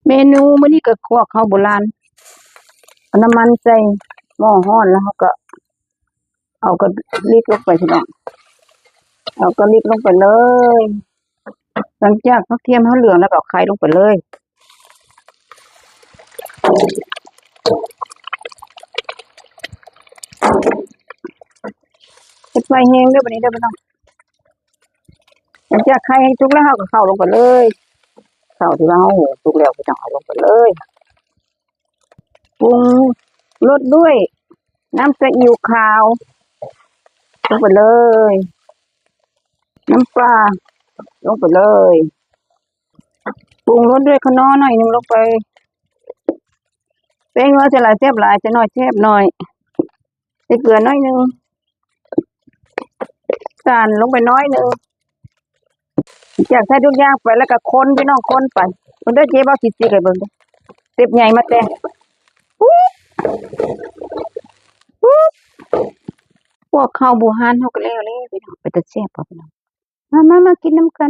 ເມນູມື້ນີ້ກໍຂົ້ວເຂົ້າໂບລານ ເອົານ້ຳມັນໃສ່ໝໍ້ຮ້ອນ ແລ້ວເຮົາກໍເອົາກະລິກລົງໄປພີ່ນ້ອງ ເອົາກະລິກລົງໄປເລີຍ. ຫຼັງຈາກຜັກທຽມເຮົາເຫຼືອງແລ້ວ ກໍເອົາໄຂ່ລົງໄປເລີຍ. ເຮັດໄຟແຮງເດີ້ ບັດນີ້ເດີ້ພີ່ນ້ອງ. ຫຼັງຈາກໄຂ່ໃຫ້ສຸກແລ້ວ ເຮົາກໍເຂົ້າລົງໄປເລີຍ. ເຂົ້າທີ່ວ່າເຮົາຫຸງສຸກແລ້ວ ກໍຕ້ອງເອົາລົງໄປເລີຍ. ປຸງລົດດ້ວຍນ້ຳຊາອິ້ວຂາວລົງໄປເລີຍ. ນ້ຳປາລົງໄປເລີຍ. ປຸງລົດດ້ວຍຂະໜໍ້ໜ້ອຍໜຶ່ງລົງໄປ. ແປ້ງນົວ ໃສ່ຫຼາຍແຊບຫຼາຍ ໃສ່ໜ້ອຍແຊບໜ້ອຍ. ໃສ່ເກືອໜ້ອຍໜຶ່ງ ນ້ຳຕານລົງໄປໜ້ອຍໜຶ່ງ. ຈາກໃສ່ທຸກຢ່າງໄປແລ້ວກໍຄົນ ພີ່ນ້ອງ ຄົນໄປ. ເບິ່ງເດີ້ ເຈເວົ້າຊິຊິກໃຫ້ເບິ່ງເດີ້ ເຈັບໃຫຍ່ມາແຕ່ ປຸບ ປຸບ. ພວກເຂົ້າບູຮານເຮົາກໍແລ້ວແລ້ວ ພີ່ນ້ອງ ເປັນຕາແຊບບໍ່ ພີ່ນ້ອງ. ມາ ມາ ມາກິນນຳກັນ.